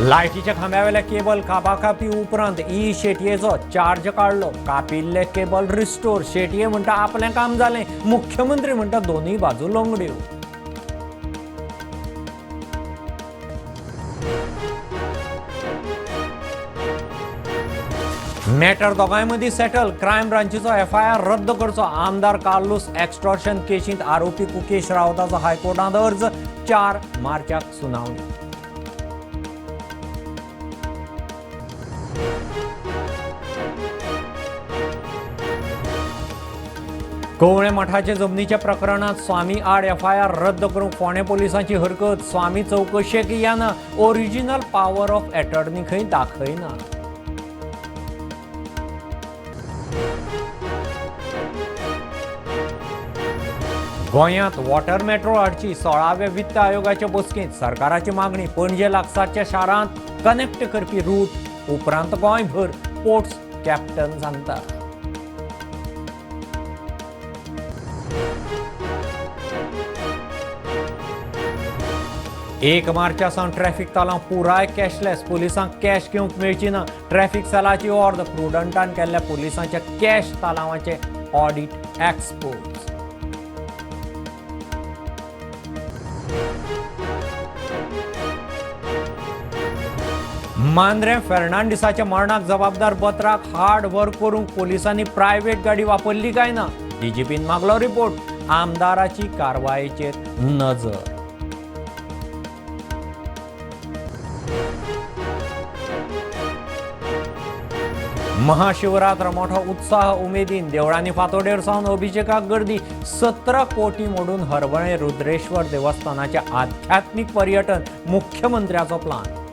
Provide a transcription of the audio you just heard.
लायटीच्या खांब्यावेल्या cable कापाकापी उपरांत E शेटयेचो charge काडलो. कापिल्ले cable restore. Shetye म्हणटा आपलें काम जालें, मुख्यमंत्री म्हणटा दोनूय बाजू लंगड्यो. मॅटर दोगांय मदीं सेटल. क्रायम ब्रांचीचो एफआयआर रद्द करचो. आमदार कार्लूस एक्स्टॉर्शन केशींत आरोपी कुकेश रावताचो हायकोर्टांत अर्ज. 4 मार्चाक सुनावणी. कवळे मठाचे जमनीच्या प्रकरणात स्वामी आड एफआयआर रद्द करूंक फोंडें पोलिसांची हरकत. स्वामी चवकशेक येना, ओरिजिनल पावर ऑफ एटर्नी खंय दाखयना. गोंयांत वॉटर मेट्रो हाडची. 16व्या वित्त आयोगाचे बसकेंत सरकाराची मागणी. पणजे लागसारच्या शारांत कनेक्ट करपी रूट, उपरांत गोंयभर, पोर्ट्स कॅप्टन सांगता. एक मार्चा सावन ट्रॅफिक तालांव पुराय कॅशलेस. पोलिसांक कॅश घेवंक मेळची ना. ट्रॅफिक सेलाची ऑर्द. प्रुडंटान केल्ल्या पोलिसांच्या कॅश तालांवाचें ऑडिट एक्सपोज. मांद्रें फेर्नांडीसाच्या मरणाक जबाबदार बत्राक हार्ड वर्क करूंक पोलिसांनी प्रायव्हेट गाडी वापरली काय ना, डीजीपीन मागलो रिपोर्ट. आमदाराची कारवायेचेर नजर. महाशिवरात्र मोठो उत्साह उमेदीन. देवळांनी फांतोडेर सावन अभिषेकाक गर्दी. 17 कोटी मोडून हरवळें रुद्रेश्वर देवस्थानाचें आध्यात्मीक पर्यटन, मुख्यमंत्र्याचो प्लान.